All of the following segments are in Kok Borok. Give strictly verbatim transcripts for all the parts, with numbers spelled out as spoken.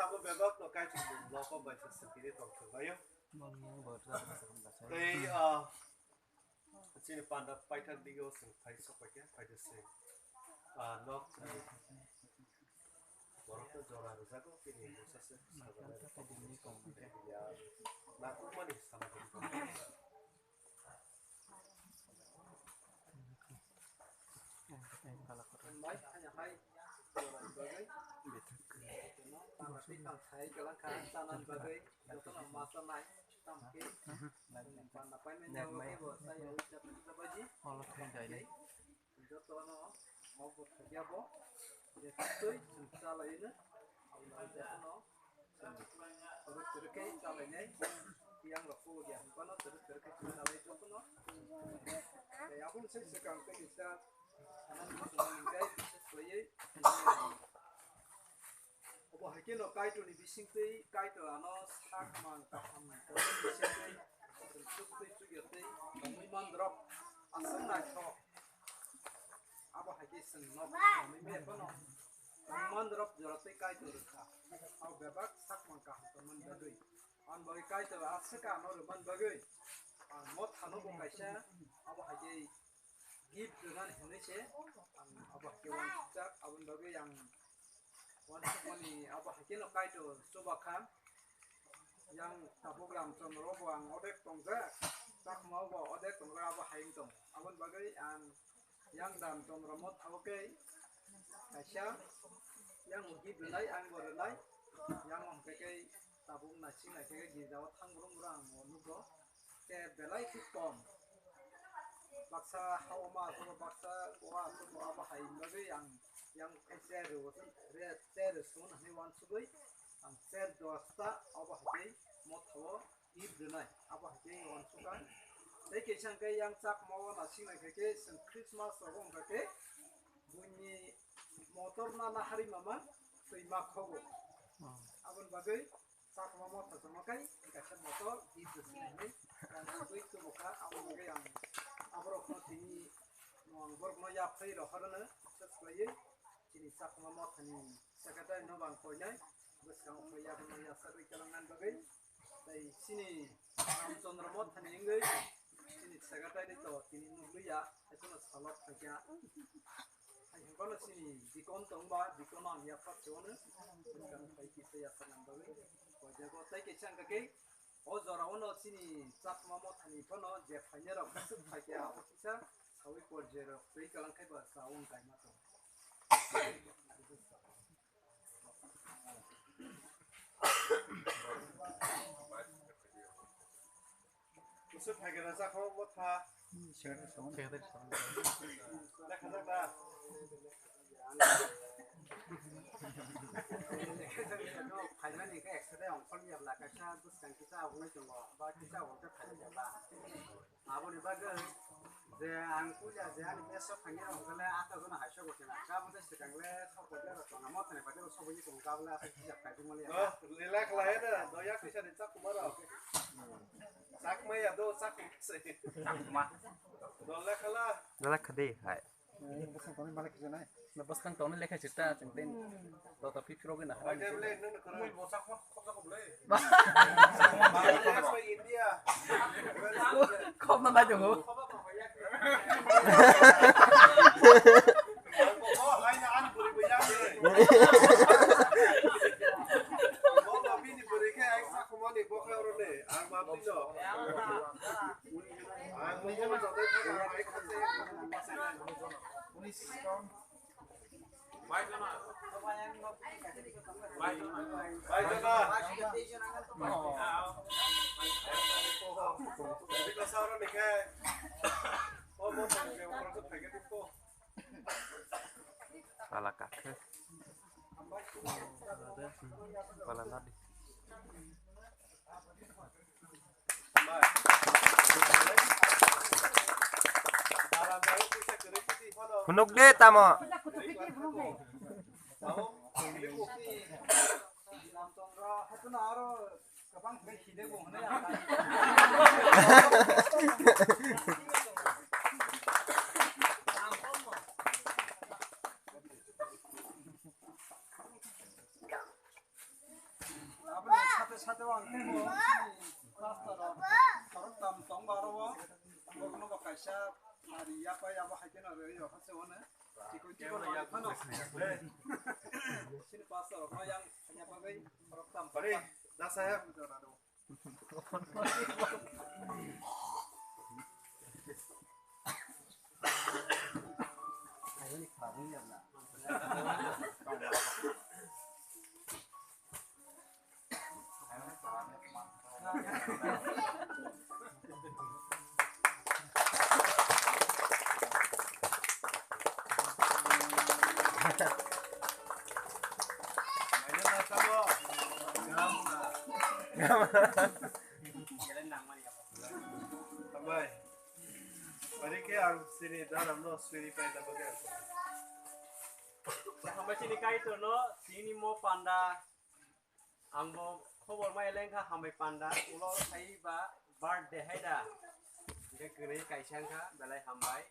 Abo bebak no kaichuk ni nokho bai se sukiri tong thangbaio. Tei, ah, chini panda paithak dige o chwng phai sok paikha, phaide se, ah, nok ni borok no jora rwjago, tini bwsa se sajaknai rok ya, nangkukmani salai. Jotono mokbo thaikyabo je twi chwng chalaino, jotono chwng twrwk twrwk khe chalainai, tiyang rok kubui ya hinphano twrwk twrwk khe chwng chalai jotono. Tei aboni sai swkang tei kisa sanani muchungmani hwnkhe bises khlaiwi Obo hai khe no Kaitor ni bising twi Kaitor ano sak mang kaham tongmani bising twi chwng chuk twi chuk ya twi tongwi man rok aswk naithok. Abo hai khe chwng nok tongwi me phano tong man rok jora twi Kaitor rwkha. Abo bebak sak mang kaham tongmani bagwi. Ani bagwi Kaitor aswk ano rwmani bagwi ang mo thano bo kaisa abo hai khe gift rwnani hwnwi se ang abo hai khe uansukjak, aboni bagwi ang uansukmani abo hai kheno Kaitor chuba kha. Yang tabuk Ramchandra bo ang odek tongjak, Chakma bo odek tongjak, abo hai wng tong. Aboni bagwi ang yang Ramchandra Motha o khe kaisa yang gift rwnai, ang bo rwnai, yang hwnkhe khe tabuk naising naising khe girja o thang brum brum ang bo nugo. Khe belai khe kom. Baksa ha o ma aswk, baksa o aswk, abo hai bagwi ang yang khe chair rw-, re-, chair rw sung hwnwi uansugwi ang chair dosta abo hai khe Motha o gift rwnai, abo hai khe uansukha. Tei kaisa hwnkhe yang Chakma o naising nai khe khe chwng Christmas rogo wngkha khe buini motor na nahari mama twi ma khogo. Aboni bagwi Chakma Motha chwngno kai kaisa motor gift rwsini hinwi uansugwi tubukha. Aboni bagwi ang aborokno tini ang borokno yapharwi rohorno, bises khlaiwi chini Chakma Mothani secretary no bo ang koinai bwskango khlaiya, abono yachagwi kwlangnani bagwi. Tei chini Ramchandra Mothani wngwi chini secretary to tini nukliya, ekheno salok phaikha. Hai hwnkheno chini deacon tongba, deacon ang yaphar se ono, bwskang phai kisa yachaknani bagwi. Koijago tei kaisa hwnkha khe o jora ono chini Chakma Mothani phano je phainai rok bwswk phaikha, abo kisa sawi porje rok twi kalang khai ba sa wng kaima tong. Kusuk phaikhe rwchapha Motha. Lekha jak da. Phaimani khe eksa de ongkhorliya bla kaisa bwskang kisa ongwi tongo, ba kisa ongkhe phaikhe ba. Aboni bagwi je ang puila je ani mesa thangya hwnkhale ata jona hai sobo khe na. Kabo de swkang le sobo de rok tongna Mothani bagwi sobo ni tong kabo le aswk hijab kaijakma le. No, lila khlai de, do yak kisa ni Chakma rok. Chakma ya do, Chakma se. Chakma. Do le khala. Lila khade hai. Bwskang tongnai lekha sita chwng tei. Dota phiphi rogwi na. Khobna nai tongo. Pala kakhe. Pala nadi. Phunuk de tamo. Hati ang pastor rok, khoroktham tong ba aro o, bokono bo kaisa hari yapai abo hai kheno rwi rok hase ono. Chikon chikon rok phano. Chini pastor rok no yang yapagwi khoroktham. Pari, nasa ya. Tambai. Bari khe ang chini daram no suri pai da bagwi ang. Hambai chini Kaitor no chini mo panda. Ang bo khobor mai leng kha hambai panda. Ulo sai ba birthday hai da. Hingke kwnwi kaisa wng kha belai hambai.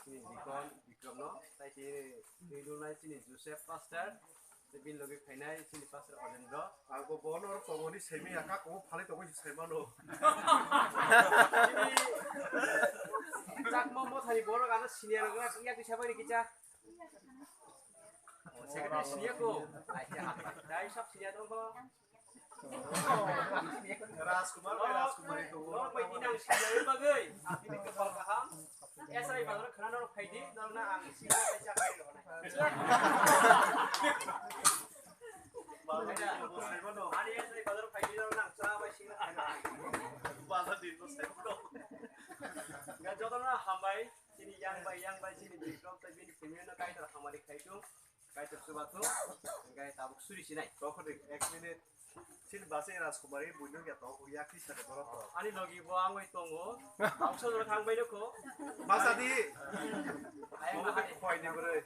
Chini Dikon Bikrom no, tai chini twi dulnai chini Joseph Pastor, tei bini logi phainai chini Pastor Ojendro. Ang bo bono oro tongo ni semi ya, kak obo phalai tongo se sai mano. Chini Chakma Mothani borok ano senior wngna yak kisa bai rikisa. Secretary senior ko. Dai sab senior tong ko. Rajkumar bai Rajkumari tongo. Norok bai tini ang sinjai bagwi, ang tini kwpal kaham. S R I bazar khana norok phaidi, norokno ang sinjai bai chakri rwnai. Ani S R I bazar phaidi, norokno ang cha bai sinjai. Bazar din bo sai bo. Ga jotono hambai, chini yang bai, yang bai, chini Bikrom tai bini family no Kaitor hamari khaitung. Kaitor chubathung, hingke tabuk suri sinai. Tokoni ek minute. Chini basi Rajkumari buino ya tong, ya kisa de borok tong. Ani logi bo angoi tongo. Bangso jora thang bai nokho. Masa di. Ayang bahari. Khoi ni bwrwi.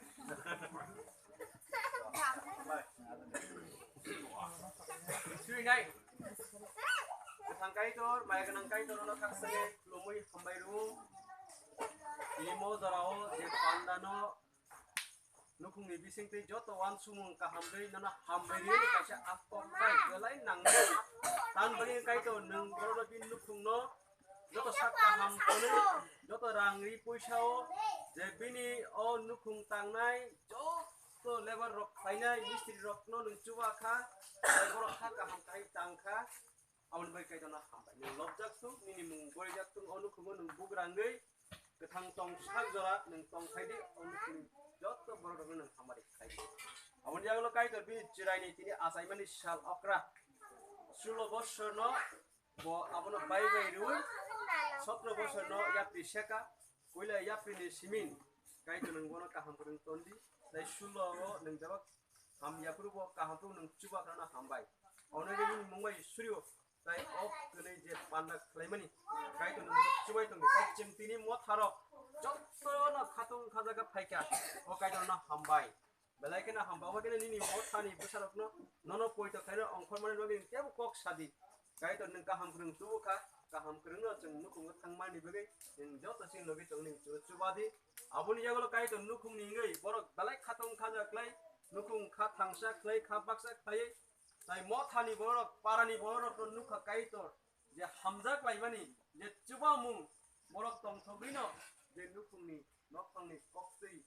Suri nai. Thang Kaitor, maya gwnang Kaitor no khaksa lomwi hambai rw. Limo jorao je panda no Nukhungni bisingtwi joto uansukmung kaham rwi nono hambai rwi kaisa atok bai belai nangnai. Tamni bagwi Kaitor nwng borokno bini nukhungno joto sak kaham tonwi, joto rang ri puisa o je bini o nukhung tangnai joto lebar rok khlainai mistri rokno nwng chuba kha, tei borok kha kaham khai tang kha. Aboni bagwi Kaitorno hambai. Nwng lobjak thung, nini mung borijak thung, o nukhungo nwng bugrangwi kwthang tong sak jora nwng tong khai di, o nukhungni joto borok rokno nwng hamari khai di. Aboni yagulo Kaitor bini chwraini tini achaimani sal okra sulo bosorno bo abono bai bai rwi sotro bosorno yapri seka, puila yapri ni simin Kaitor nwng bono kaham kwrwng ton di, tei sulo o nwng jabak Hamya phuru bo kaham phuru nwng chuba khna hambai. Ono je nini mung bai surio tai ok kwnwi je panda khlaimani Kaitor nwng chubai tongdi. Tai chwng tini motharo jotono khatung khajaga phaikha o Kaitorno hambai. Belai kheno hambai, obo kheno nini mothani bwsarokno nono poito khlaino ongkhormani bagwi tebo kok sadi. Kaitor nwng kaham kwrwng tubu kha, kaham kwrwngno chwng nukhungo thangmani bagwi nwng joto chini logi tongni chwng chuba di. Aboni yagulo Kaitor nukhungni wngwi borok belai khatung khaja khlai, nukhung kha thangsa khlai, kha baksa khlaiwi, tai mothani borok, parani borokno nukha Kaitor je hamjak laimani je chubamung borok tongthogwino je nukhungni nokphangni koktwi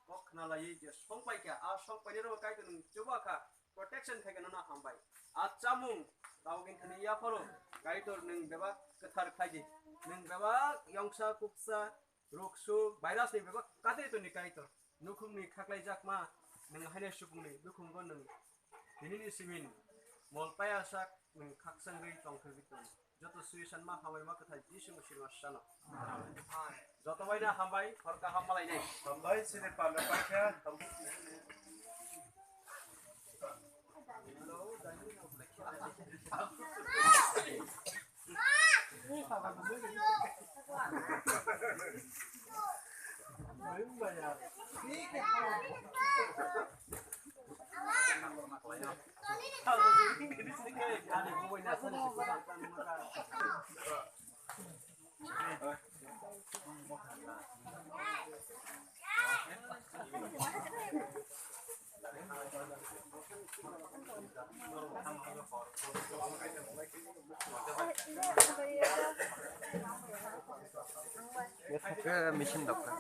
kok khna laiwi je song paikha, a song painai rokno Kaitor nwng chuba kha, protection khaikha nono hambai. A chamung tabuk wngkha nini yapharo Kaitor nwng bebak kwthar khlai di. Nwng bebak yongsa kuksa ruksu virus ni bebak kadri toni Kaitor. Nukhungni khaklaijakma nwng haino supungni nukhungo nwng tinini simin mol paya sak nwng khakchangwi tongthogwi tong. Joto sui sanma hambai ma kwthai Jisu Masihi no sano. Joto bai no hambai, hor kaham malai nai. Hambai, sini panda paikha. Machine doktor.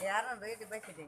Yaran ready bai kede.